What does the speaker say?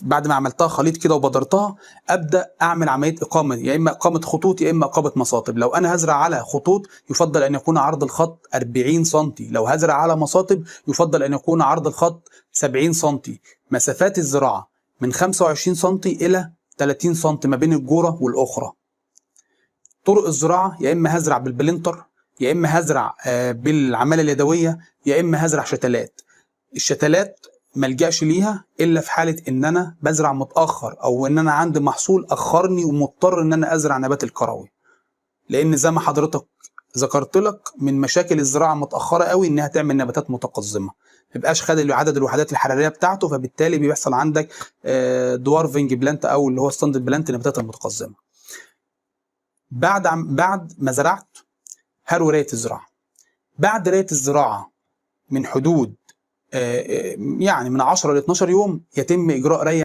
بعد ما عملتها خليط كده وبدرتها، ابدا اعمل عملية اقامه، يا اما اقامه خطوط يا اما اقامه مصاطب. لو انا هزرع على خطوط يفضل ان يكون عرض الخط 40 سم، لو هزرع على مصاطب يفضل ان يكون عرض الخط 70 سم. مسافات الزراعة من 25 سم الى 30 سم ما بين الجوره والاخرى. طرق الزراعة يا اما هزرع بال planter، يا اما هزرع بالعماله اليدوية، يا اما هزرع شتلات. الشتلات ما الجاش ليها الا في حاله ان انا بزرع متاخر، او ان انا عندي محصول اخرني ومضطر ان انا ازرع نبات الكروي، لان زي ما حضرتك ذكرت لك من مشاكل الزراعة متاخرة قوي انها تعمل نباتات متقزمه، ما يبقاش خد عدد الوحدات الحرارية بتاعته، فبالتالي بيحصل عندك dwarfing plant او اللي هو stunted plant، النباتات المتقزمه. بعد ما زرعت هروي ريه الزراعة. بعد ريه الزراعة من حدود يعني من 10 ل 12 يوم يتم اجراء ري